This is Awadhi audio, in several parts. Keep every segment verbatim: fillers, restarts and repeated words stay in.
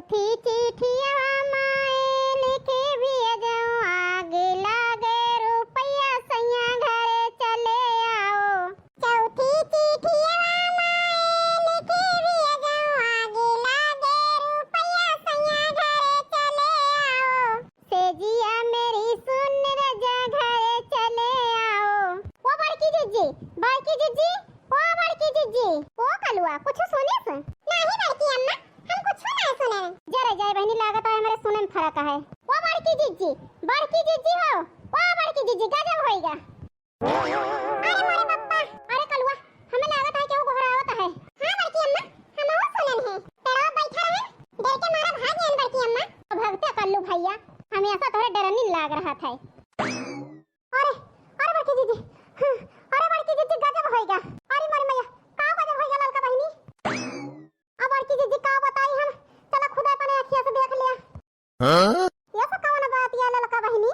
चौथी चिठिया माए लिखी भेजउँ, आगि लागे रुपया सैया घरे चले आओ। चौथी चिठिया माए लिखी भेजउँ, आगि लागे रुपया सैया घरे चले आओ। सेजिया मेरी सुन रजा घरे चले आओ। ओ बड़की जिज्जी, बड़की जिज्जी, ओ बड़की जिज्जी। ओ कलुआ, कुछ सुनिस? नाही बड़की अम्मा, हम कुछ ना सुने। जरे जाए बहिनी, लागत है हमरे सुने में फर्क है। ओ बड़की जिज्जी, बड़की जिज्जी हो, ओ बड़की जिज्जी, गजब होइगा। अरे मोरे पप्पा, अरे कलुआ, हमें लागत है केहू गोहरावत है। हाँ बड़की अम्मा, हमहू सुनन है। पेड़वा बैठा रहे, डर के मारा भाग गए बड़की अम्मा। तो भगते कल्लू भैया, हमेशा तोहरे डरनी लाग रहा था। अरे, अरे बड़की जिज्जी, हाँ, अरे बड़की जिज्जी गजब होइगा। अरे मोरी मैया, का गजब होइगा ललका बहिनी? अब बड़की जिज्जी का बताई हम, चला खुद अपने अखिया से देख लिया। हाँ? ये सब कौन बात या ललका बहिनी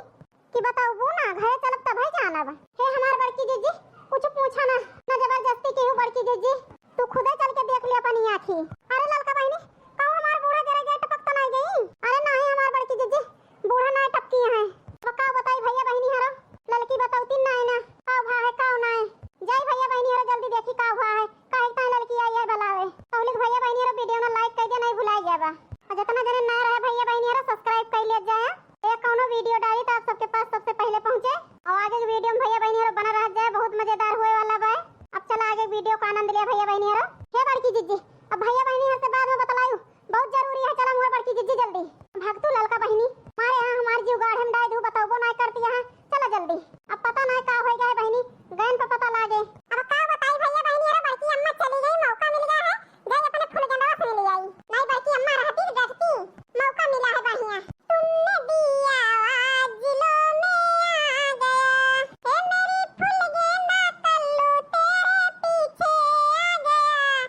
कि बताउबू ना, घरे चलब तबही जानब। हे हमार बड़की जिज्जी, कुछ पूछा ना, ना जबरदस्ती केहू बड़की जिज्जी, तू खुदे चल के देख ले अपनी आँखी। अरे ललका बहिनी, कहूँ हमार बूढ़ा जरा जाए टपक तो नहीं गई? अरे नहीं हमार बड़की जिज्जी, बूढ़ा ना टपकी है। अब का बताई भैया बहिनी हरो, ललकी बतौती ना है ना, का भा है का ना है। जाई भैया बहिनी हरो जल्दी देखी का हुआ है। काहे ताई ललकी आई है बुलावे। तौलिक भैया बहिनी रो वीडियो ना like कर दिया, नहीं भुलाई जाबा। और जितना जने नया रहे भैया बहिनी रो subscribe कर लिया जाए। ये कौनो वीडियो डाली तो आप सबके पास सबसे पहले पहुँचे। और आगे के वीडियो में भैया बहिनी रो बना रह जाए, बहुत मजेदार होए वाला बा। अब चला आगे वीडियो का आनंद लिया भैया बहिनी रो। हे बड़की जिज्जी, अब भैया बहिनी से बाद में बतलायू, बहुत जरूरी है, चला मोर बड़की जिज्जी जल्दी। भाग तू ललका बहिनी, मारे यहाँ हमार जीव गाढ़े में डाल दू, बतौबो ना करती यहाँ, चला जल्दी। अब पता ना का हो गया है बहिनी, गयन पर पता लागे। अब का बताई भैया बहिनी, अरे बड़की अम्मा चली गई, मौका मिल गया है, गई अपने फूल गेंदवा से ले आई। नहीं बड़की अम्मा रहती तो डरती, मौका मिला है बढ़िया। तुमने दिया आज दिलों में आ गया, हे मेरी फूल गेंदा कल्लू तेरे पीछे आ गया।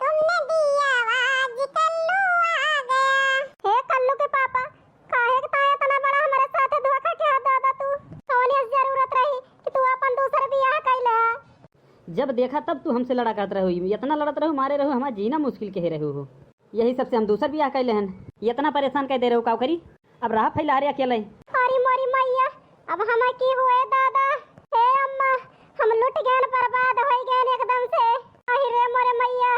तुमने दिया आज कल्लू आ गया। हे कल्लू के पापा, काहे के ताय इतना बड़ा हमारे साथे धोखा किहा दादा तू? कौन ऐसी जरूरत रही कि तू अपन दूसर बियाह कइले हा? जब देखा तब तू हमसे लड़ा करत रहो, इतना लड़त रहो, मारे रहो, हमार जीना मुश्किल कहे रहो हो। यही सबसे हम दूसर बियाह कइले हन। इतना परेशान कर दे रहो, काव करी? अब रहा फैलारे अकेले। अरे मोरी मैया, अब हमें की हुए दादा? हे अम्मा, हम लुट गए, बर्बाद हो गए एकदम से। अहि रे मोरे मैया,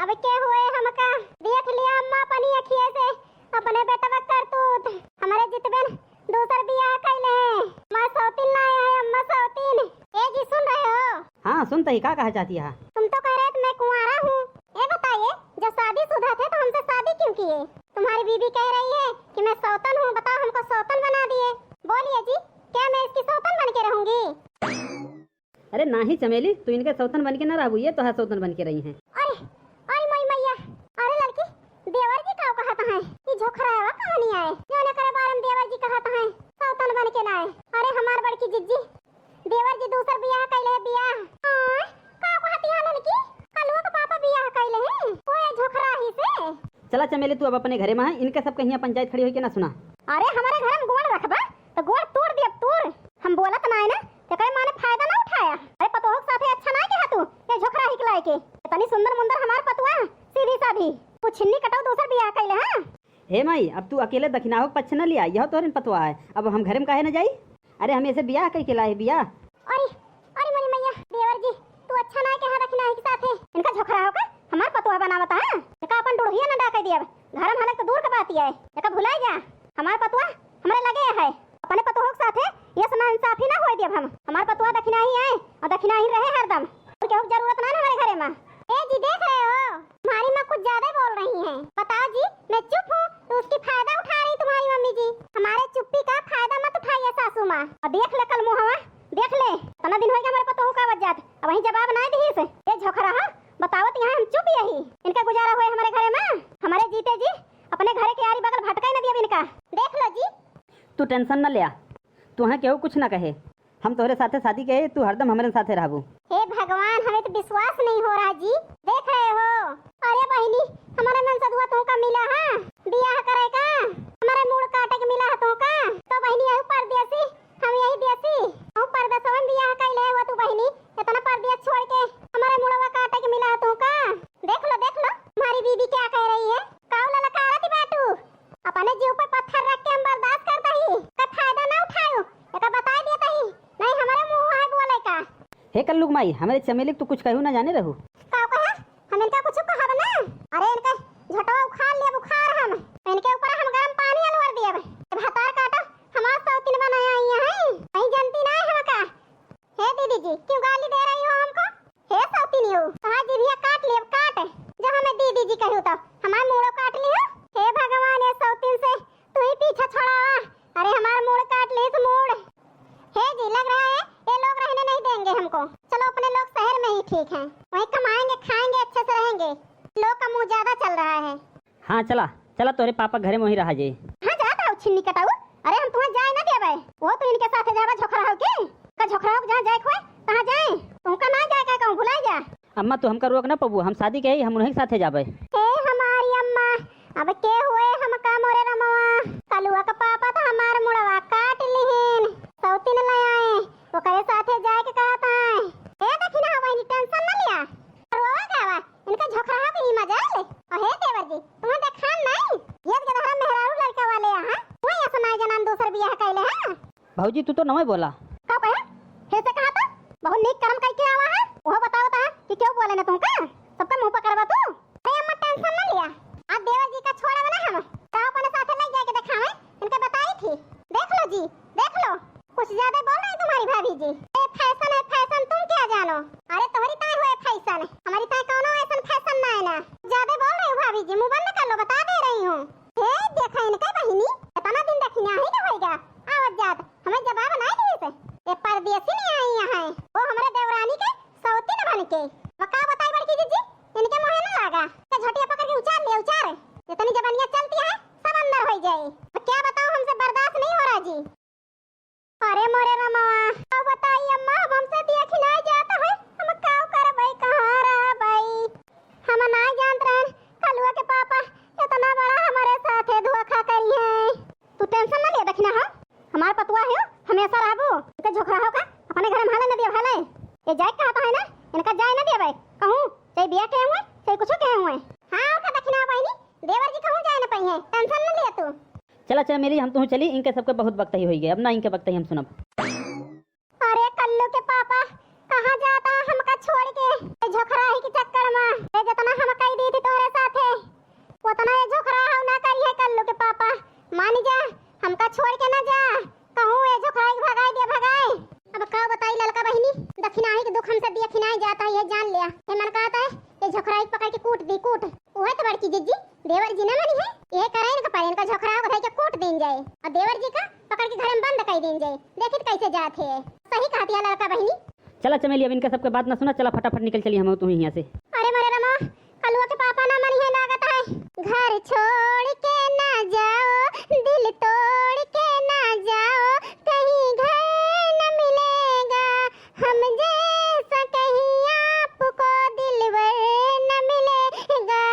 अब के हुए हमका? देख लिया अम्मा अपनी अखिए से अपने बेटवा करतूत। हमारे जितबेन दूसर बियाह कइले हैं। मैं सौतीन लाए हैं अम्मा, सौतीन। ए जी सुन रहे हो? हाँ सुनते ही, का कहा चाहती है? तुम तो कह रहे थे मैं कुंवारा हूँ। ये बताइए, जब शादीशुदा थे तो हमसे शादी क्यों किए? तुम्हारी बीबी कह रही है कि मैं सौतन हूँ, बताओ हमको सौतन बना दिए। बोलिए जी, क्या मैं इसकी सौतन बन के रहूंगी? अरे नाही चमेली, तू इनके सौतन बन के ना रहबू, ये तोहार सौतन बन के रही हैं। अरे, अरे मोई मैया, अरे लड़की, देवर जी का कहत हैं? ई झोखरावा कहानी आए, जौने करे बारे में देवर जी कहत हैं, सौतन बन के ना आए। अरे हमार बड़की जिज्जी, देवर जी दूसर बियाह कइले हैं, बियाह। हाँ, का कहती है लड़की? कलुआ के पापा बियाह कइले हैं, ओए झोखराही से। चला चमेली, तू अब अपने घरे में है, इनके सब कहिया पंचायत खड़ी होई के ना सुना। अरे हमारे घर में गोड़ रखबा तो गोड़ तोड़ दिया, तोड़। हम बोलत ना है ना, तेकरे माने फायदा ना उठाया। अरे पतोह के साथे अच्छा ना किहा तू, ये झोखराही के लायके। इतनी सुंदर मुंदर हमार पतोह, सीधी साधी। तू छिन्नी कटाऊ दूसर बियाह कइले, हाँ? हे माई, अब तू अकेले दखिनाहो के पक्ष न लिया, यह तोहरे पतोह है, अब हम घरे में काहे न जाई? अरे हम ऐसे बियाह कइके लाए बियाह। अरे, अरे मोरी मैया, देवर जी, तू अच्छा ना किहा दखिनाही के साथे। इनका झोखराहो का हमार पतोह बनावत है, इनका अपन डुढ़िया न डाके दिया, घर में हलक तो दूर के बात है, एका भुलाई जा। हमार पतोह हमरे लगे है, अपने पतोह के साथे ये नाइंसाफी ना होए दियब हम। हमार पतोह दखिनाही आए और दखिनाही रहे हरदम, और केहू के जरूरत ना है हमारे घरे में। ए जी देख रहे हो, तुम्हारी माँ कुछ ज्यादा ही बोल रही हैं। बताओ जी, मैं चुप हूँ तो उसकी फायदा उठा रही तुम्हारी मम्मी जी। हमारे चुप्पी का फायदा मत उठाइए सासू माँ। और देख ले कल मुँहवा, देख ले, इतना दिन होइगा हमारे पतोह का आवत जात, अब वहीं जवाब ना दीस। ये झोखराहा, बतावत यहाँ हम चुप यही, इनका गुजारा होए हमारे घरे में? हमारे जीते जी अपने घरे के आरी बगल भटकाई न दिया इनका। देख लो जी। तू tension न लिया, तुहे केहू कुछ न कहे। हम तोहरे साथे शादी के, तू हरदम हमरे साथे रहबू। हे भगवान, हमें तो विश्वास नहीं हो रहा जी। देख रहे हो, अरे बहिनी, हमारे मनसधुआ तुहका मिला है बियाह करे का? हमारे मूड़ काटे के मिला है तुहका? तो बहिनी, यही परदेसी, हम यही देसी, हम परदेसवा में बियाह कइले हुआ तू बहिनी, इतना परदेस छोड़ के हमारे मुड़वा काटे के मिला है तुहका? देख लो, देख लो, हमारी बीबी क्या कह रही है। काऊ ललकारत बाटू? लुग माई, हमरे चमेली क तू कुछ कहू ना जाने रहू। का कहे? हम इनका कुछ कहब ना? अरे इनका झोटवा उखाड़ लेब, उखाड़ हम। इनके ऊपर हम गरम पानी अलवर देब। भतार काटा, हमार सौतिन बनाया आई है। कहीं जनती ना है हमका। हे दीदी जी, क्यों गाली दे रही हो हमको? हे सौतिनियो, तोहार जिभिया काट लेब, काट। जब हमें दीदी जी कहू तो हमार मूड़ो काट लियो। हे भगवान, ये सौतिन से तू ही पीछा छोड़ावा। अरे हमार मूड़ काट लिस, मूड़। हे जी, लग रहा है ये लोग रहने नहीं देंगे हमको। चलो अपने लोग शहर में ही ठीक हैं, वहीं कमाएंगे, खाएंगे, अच्छे से रहेंगे। लोग का मुंह ज्यादा चल रहा है। हाँ चला, चला तोहरे पापा घरे में वहीं रहा जे। हाँ जात हऊ छिन्नी कटाऊ। अरे हम तुहाँ जाए ना देबे, वो तो इनके साथे जाबे झोखरा हो के। का झोखरा हो के जहाँ जाए खोए तहाँ जाए, तुमका ना जाए का कहूँ भुलाई जा। अम्मा तू हमका रोक ना पबू, हम शादी के ही हम उन्हीं के साथे जाबे। हे हमारी अम्मा, अब के हुए हमका मोरे रमवा। कलुआ का पापा तो हमार मुड़वा काट लिहिन, सौतिन ले आए, ओकरे साथे जाए के कहत हैं। ए देखी ना बहिनी, टेंशन ना लिया, रोवा गावा, इनका झोखरा हो के ही मजा ले। अहे देवर जी, तुम्हें देखान नहीं, ये गदहरा मेहरारू लड़का वाले यहाँ, वही असनाए जनान दूसर बियाह कैले हैं। भौजी तू तो नवे बोला। का कहे? फिर से कहा था, बहुत नीक कर्म करके आवा है, वो बताओ था कि क्यों बोले ना तुमका, सबका मुंह पकड़वा तू। अरे अम्मा टेंशन ना लिया, आज देवर जी का छोड़ब ना हम, तो अपने साथे ले जाके देखावे, इनका बताई थी। देख लो जी, देख लो, कुछ ज्यादा बोल रही तुम्हारी भाभी जी। ये फैशन है फैशन, तुम क्या जानो? अरे तोहरी ताई हुए फैशन, हमारी ताई कौनो ऐसन फैशन ना है ना। ज्यादा बोल रही हो भाभी जी, मुंह बंद कर लो, बता दे रही हूँ। हे देखा इनके बहिनी, इतना दिन दखिना ही ना होइगा, आवत जात हमें जवाब ना दिए से। ये परदेसी नहीं आई यहाँ, वो हमारे देवरानी के सौतिन बन के। वो का बताई बड़की जीजी, इनके मोहे ना लागा। तो झटिया पकड़ के उचार ले, उचार। जितनी जबानियाँ चलती है, सब अंदर हो जाए। तो क्या बताऊँ, हमसे बर्दाश्त नहीं हो रहा जी। अरे मोरे रमवा, अब बताई अम्मा, अब हमसे देखिनाई जात है, हम का करबै, कहाँ रहबै? हम ना जानत रहन, कलुआ के पापा इतना बड़ा हमारे साथे धोखा करी है। तू टेंशन ना ले दखिना, हाँ? हमार पतुआ है, हमेशा रहबो। इनके झोखरा हो का अपने घर में हाले न दिया भाले। ये जाए कहता है ना, इनका जाए न दिया भाई। कहूँ चाहे बिया के हुए, चाहे कुछ के हुए। हाँ, का दखिना बहिनी, देवर जी कहूँ जाए न पाई है, टेंशन न लिया तू। चला चमेली, हम तुहूँ चली, इनके सबके बहुत बकतही होई गए, अब ना इनके बकतही हम सुनब। अरे कल्लू के पापा, कहाँ जाता हमका छोड़ के? ए झोखराही के चक्कर में, ए जितना हम कई दी थी तोहरे साथे, उतना ये झोखरा हम ना करी है कल्लू के पापा। मान जा, हमका छोड़ के ना जा, कहूँ ये झोखराही के भगाई दे, भगाई। अब का बताई ललका बहिनी, दखिनाही के दुख हमसे दखिनाई जाता है, ये जान लिया। ये मन कहता है, ये झोखराही के पकड़ के कूट दी, कूट। उहे तो बड़की जिज्जी, देवर जी न मनी है, ये करे इनका पर इनका झोखरा को धई के कूट दीन जाए और देवर जी का पकड़ के घर में बंद कर दीन जाए। देखित कैसे जात है, सही कहती है लड़का बहिनी। चला चमेली, अब इनका सबके बात ना सुना, चला फटाफट निकल चली हम तू यहाँ से। अरे मरे रमा, कलुआ के पापा ना मनी है लागत है। घर छोड़ के ना जाओ, दिल तोड़ के ना जाओ, कहीं घर न मिलेगा हम जैसा कहीं आपको दिलबर न मिलेगा।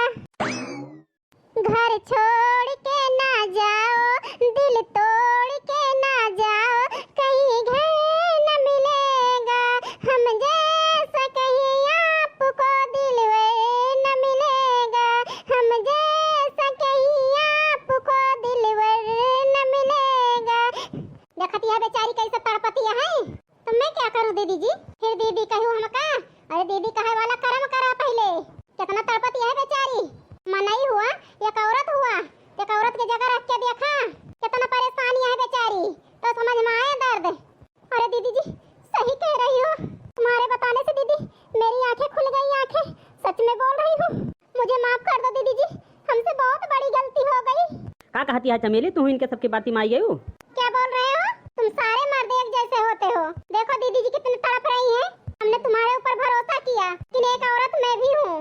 घर छोड़ के ना जाओ, दिल तोड़ के ना जाओ, कहीं घर न मिलेगा हम जैसा कहीं आपको दिलबर न मिलेगा, हम जैसा कहीं आपको दिलबर न मिलेगा। देखती है बेचारी कैसे तड़पती है। तो मैं क्या करूँ दीदी जी? फिर दीदी कहू हमका? अरे दीदी कहे वाला कर्म करा पहले। कितना तड़पत यह बेचारी। मनई हुआ, एक औरत हुआ, एक औरत के जगह रख के देखा, कितना परेशान यह बेचारी। तो समझ में आया दर्द। अरे दीदी जी, सही कह रही हो, तुम्हारे बताने से दीदी मेरी आंखें खुल गई, आंखें। सच में बोल रही हूँ, मुझे माफ कर दो दीदी जी, हमसे बहुत बड़ी गलती हो गई। का कहती है चमेली, तू इनके सबकी बाती में आई गयू? क्या बोल रहे हो? तुम सारे मर्द एक जैसे होते हो। देखो दीदी जी कितनी तड़प रही हैं। हमने तुम्हारे ऊपर भरोसा किया, लेकिन एक औरत मैं भी हूँ।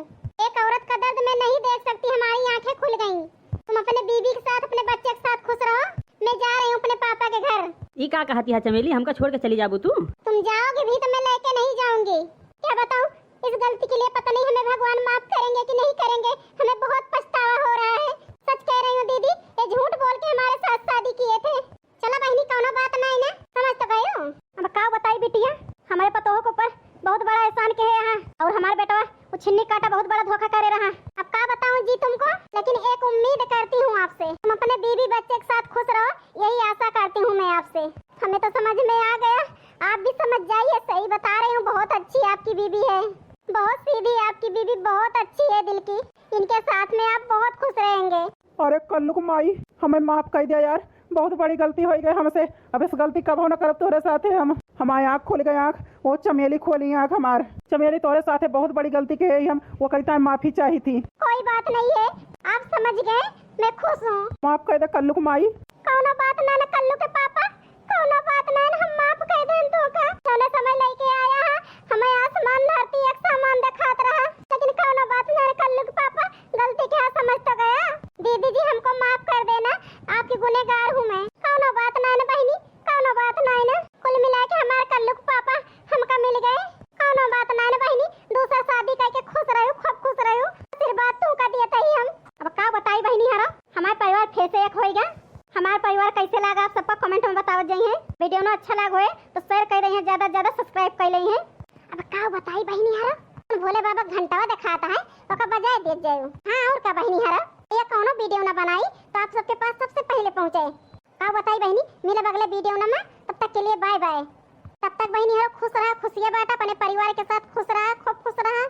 एक औरत का दर्द मैं नहीं देख सकती, हमारी आंखें खुल गईं। तुम अपने बीबी के साथ, अपने बच्चे के साथ खुश रहो। मैं जा रही हूँ अपने पापा के घर। ई का कहती है चमेली, हमका छोड़ के चली जाबू तू? तुम जाओगे भी तो मैं लेके नहीं जाऊंगी। क्या बताऊँ, इस गलती के लिए पता नहीं हमें भगवान माफ करेंगे कि नहीं करेंगे। हमें बहुत पछतावा हो रहा है। सच कह रही हूँ दीदी, ये झूठ बोल के हमारे साथ शादी किए थे। चला बहिनी, कौनो बात नहीं ना, समझ तो गयो। अब का बताई बिटिया, हमारे पतोह के ऊपर बहुत बड़ा एहसान के है यहाँ, और हमारे बेटवा वो छिन्नी काटा बहुत बड़ा धोखा करे रहा। अब का बताऊँ जी तुमको, लेकिन एक उम्मीद करती हूँ आपसे, तुम अपने बीवी बच्चे के साथ खुश रहो, यही आशा करती हूँ मैं आपसे। हमें तो समझ में आ गया, आप भी समझ जाइए, सही बता रही हूँ, बहुत अच्छी आपकी बीबी है, बहुत सीधी आपकी बीबी, बहुत अच्छी है दिल की। इनके साथ में आप बहुत खुश रहेंगे। अरे कल्लू के माई, हमें माफ कइ द्या यार, बहुत बड़ी गलती होइ गइ हमसे। अब इस गलती कबहूँ न करब तोहरे साथे हम। हमार आँख खुल गइ आँख, वो चमेली खोली आँख हमार। चमेली तोहरे साथे बहुत बड़ी गलती किहे ही हम, वो कहित है माफी चाही थी। कोई बात नहीं है, आप समझ गए, मैं खुश हूँ। माफ कइ द्या कल्लू के माई। कौनो बात ना न कल्लू के पापा, कौनो बात ना न, हम माफ कइ देन तोहका। जौने समय लइके आया हा, हमें आसमान धरती एक समान देखात रहा, लेकिन कौनो बात ना न कल्लू के पापा, गलती के हाँ समझ तो गया। दीदी जी हमको माफ कर देना, आपकी गुनहगार हूँ मैं। कौनो बात ना न बहिनी, कौनो बात ना न, कुल मिला के हमार कल्लू के पापा हमका मिल गए। कौनो बात ना न बहिनी, दूसर शादी कइके खुश रहू, खूब खुश रहू, आशीर्वाद तोहका दियत ही हम। अब का बताई बहिनी हरा, हमार परिवार फिर से एक होइ गया। हमार परिवार कइसे लागा आप सबका comment में बतावत जइहैं। Video न अच्छा लाग होए तो share कइ दइहैं, ज्यादा से ज्यादा subscribe कइ लइहैं। अब का बताई बहिनी हरा, भोले बाबा घंटवा देखात है, ओका बजाए देत जायू। हाँ और का बहिनी हरा, ये कौनो video न बनाई तो आप सबके पास सबसे पहिले पहुँचे। का बताई बहिनी, मिलब अगले video न में, तब तक के लिए bye bye। तब तक बहिनी हरा खुश रहा, खुशिया बाँटा, अपने परिवार के साथ खुश रहा, खूब खुश रहा।